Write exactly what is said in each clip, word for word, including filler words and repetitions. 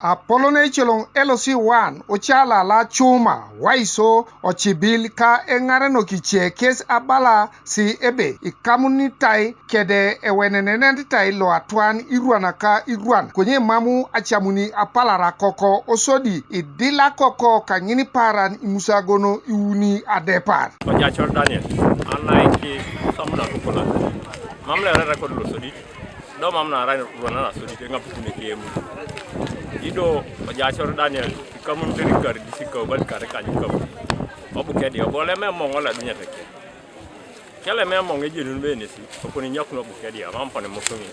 Apolon ecoloŋ L C one, ocalala Cuma, Waiso, ocibil ka eŋarenok ice kes abala si ebe ikamunitai kede ewenenenetitai lo atwan irwan ka irwan, konye mamu acamuni apalara koko osodi idila koko kaŋin paran imusagono iuni adepar. Ojacor Daniel, anaiki samuna kukula. Mam lerere kod losodit. Do mam naarai ruonan asodit eŋapukun ekeyemu. Ido ojacor Daniel ikamunit erikar disi kaubal kare kanyikau. Obukedia obo leme moŋ oledunyete ke. Keleme moŋ ejenun be nesi okoni nyakun obukedia mam pone mosoŋi.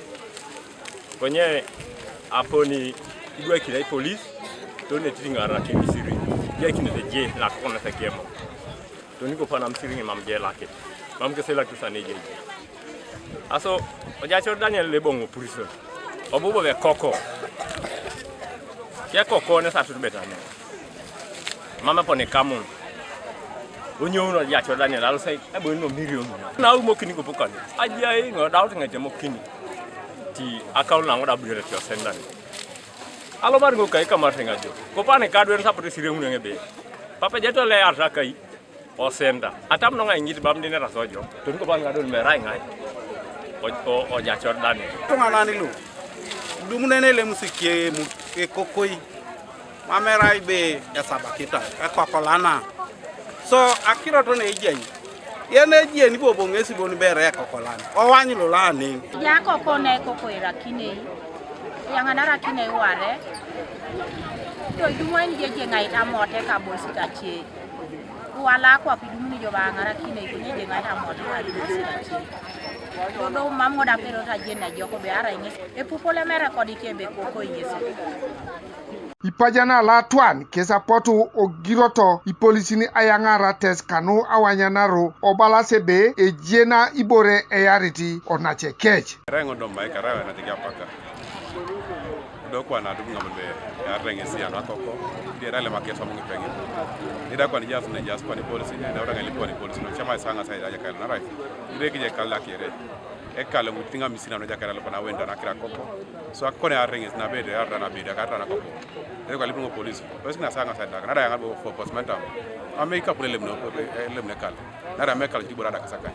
Konye aponi idwakinai polis. Toni etitiŋarak emisiri. Ijakinete je nakokonete kemo. Toni kopo anam siriŋ mam je elakit. Mam kes elakit sani ejai. Aso ojacor Daniel leboŋ prison. Obu bobo ekoko. Kekoko nesatut betani. Mam eponi kamun. Onyouno ojacor Daniel alosai eboino mirion. Naumokini kopo kani. Ajai ŋo daut ŋetemokini. Ti akaul naŋo da budere tiosen Daniel. Alomar ŋo kai kamar teŋajo. Kopani kadwen sapot esiriŋ ŋuneŋ ebe. Papa jeto le arta kai. Osenda. Atam noŋ aiŋit bam din erasojo. Toni kopa ŋadol merai ŋai. Ojacor Daniel. Tuŋanan lu. Dumunen elemusikie mu ekokoi. Mam erai be esabakitai ekokolana. So akirot na ejai. Yen ejeni bobo ŋesi bon bere ekokolan. Owany lula aneŋ. Jakoko na ekoko irakinei. Eyaŋanarakinei ware. Do idumoi nijejeŋait amote kabosit ace. Wala akwap idumuni jo baŋarakinei konye ejeŋait amote kabosit ace. Todo mam ŋoda perot ajen najoko be arai ŋes. Epupo lemere kodi kebe koko Yesu. Ipajana latwan kes apotu ogiroto ipolisin ayaŋarates kanu awanyanaru obalas ebe ejena ibore eyarit onace kec. Erai ŋo domai karai wenatiki apaka. Edo kwana adubu ŋambe earre ŋesi anakoko. Di erai lema kesom ŋipeŋin. Nida kwan jas ne jas kwan ipolisin ne ora ŋeli kwan ipolisin. Cama isaŋa sa idaja kail narai. Nida kije kalak yere. Ekale ŋuti ŋa misina no jakara loko na wenda na kira koko. So akone arreŋes na bede arra na bede akarra na koko. Ere kwa lipi ŋo polis. Polis na saŋa sa dak na da yaŋa bo fo postmortem. Ame ikapule lemne lemne kal. Na da me kal jibura da kasaka.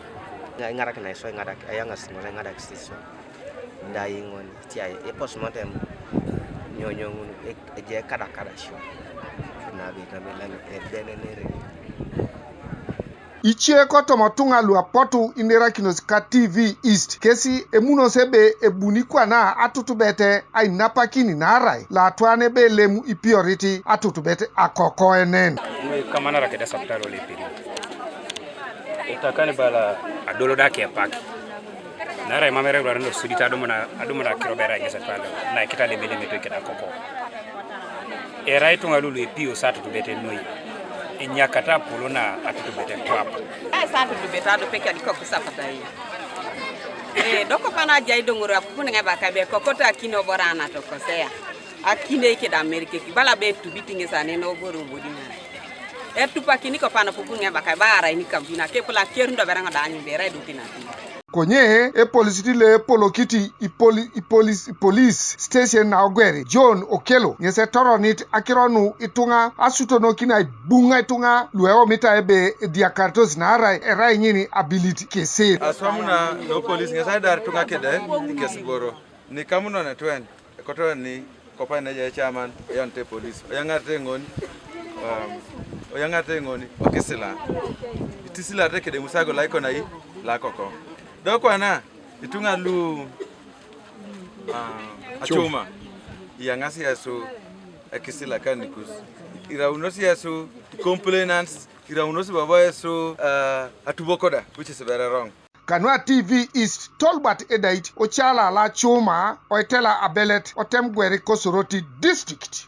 Ŋarak na iso ŋarak ayaŋa simo ŋarak siso. Da iŋoni tiai e postmortem. Nyonyo ŋun eje kada kada sio. Na bede na bede na bede ne ne. Ice kotoma tuŋa lu apotu inerakinos ka T V East kesi emunos ebe ebuni kwana atutubet ainapakin naarai loatwan ebe elem ipiorit atutubet akokoenen. Kamanara kede sapitali ole ipiri. Etakan bala adolo da kepak. Naarai mam erai eruaran losudit adumuna adumuna akiro bera ŋes epalo na ikitalemelemete keda koko. Erai ituŋa lulu epios atutubet noi. Enyakata apolo na atutubet kwap. Esa atutubet adupe kedi koku sapatai. Eh, doko pana ajai doŋor apupun ŋebaka be kokoto akini obora anatokosea. Akine keda Amerika kibala be etubit ŋes ane noboro obodi ŋa. Etupakini kopana pupun ŋebaka ba arai nikampuni akepol akerundo bere ŋo daanyun bere edukinakini. Konye epolisit lo epolokit ipoli- ipolis ipolis station na ogweri John Okello ŋes etoronit akiro nu ituŋa asutonokin aibuŋa ituŋa lu eomita ebe ediakaritos naarai erai ŋin abilit kesir. Aswam na lopolis ŋes aidar ituŋa kede ikesiboro nikamunon etwen. Ekoto ni kopai neja echairman oyanite polis oyaŋarite ŋon. Um, oyaŋarite ŋon okisila. Itisilate kede musago laikonai lakoko. Do kwana ituŋa lu uh, achuma iyaŋasi yasu ekisila kanikus. Iraunos yasu complainants. Iraunos baba yasu uh, atubokoda, which is very wrong. Kanua T V East, Tolbert Edait, Ocala la Cuma, Oitela Abelet, Otem Gweri Kosoroti District.